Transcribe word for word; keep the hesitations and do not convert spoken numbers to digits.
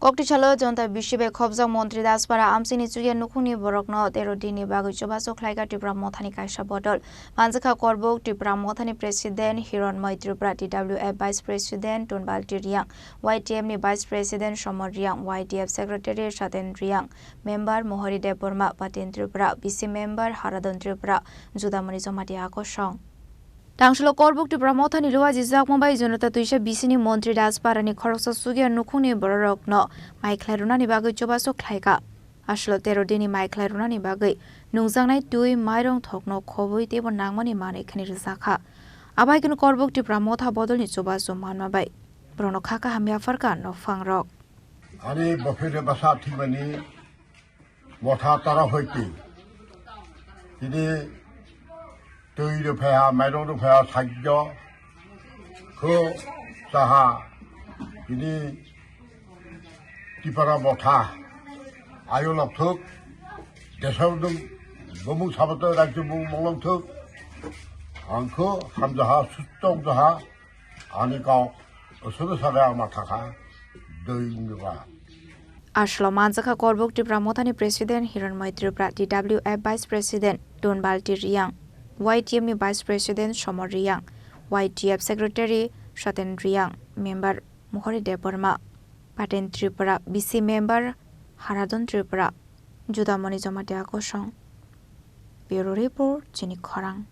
Kokti salo Jonta bisi bai khobjak Montri Daspara amchini chukya nukhungni borokno tero dinni bagwi chubachu khlaikha Tipra Mothani kaisa bodol. Manjakha Korbuk Tipra Mothani President Hironmoi Tripura, T W F Vice President Tunbalti Riang, Y T F ni Vice President Somor Riang, Y T F Secretary Saten Riang, Member Mohori Debbarma, Paten Tripura, B C Member Haradon Tripura, Judamoni Jamatia kosong. Tangsulo Korbuk Tipra Mothani luajijakma bai Jonota Twisa bisini Montri Dasparani khoroksa chukya nukhungni bororokno mai khlai rwnani bagwi chubachu khlaikha. Aswlo tero dinni mai khlai rwnani bagwi nungjaknai twi, mairong thokno khobwi teibo nangmani manwi khani rwjakha. Abai kheno Korbuk Tipra Motha bodolni chubachu manma bai borokno kha kaham yapharkha nokphangrok. Ani bophirni bwsa thwimani motha tara hoiti. Tini twi rw phaiha, mairong rw phaiha, sakjo kho saha. Tini Tipra motha ayo lokthuk, desor dum bumung sabato rajyo bumung monglothuk. Angkho hamjaha, sutong jaha, ani kok osodo sabe ama thakha, doi ngiba. Aswlo manjakha Korbuk Tipra Mothani President Hironmoi Tripura, T W F Vice President Tunbalti Riang, Y T F ni Vice President Somor Riang, Y T F Secretary Saten Riang, Member Mohori Debbarma, Paten Tripura, B C Member Haradon Tripura, Judamoni Jamatia kosong. Bureau Report, Chini Khorang.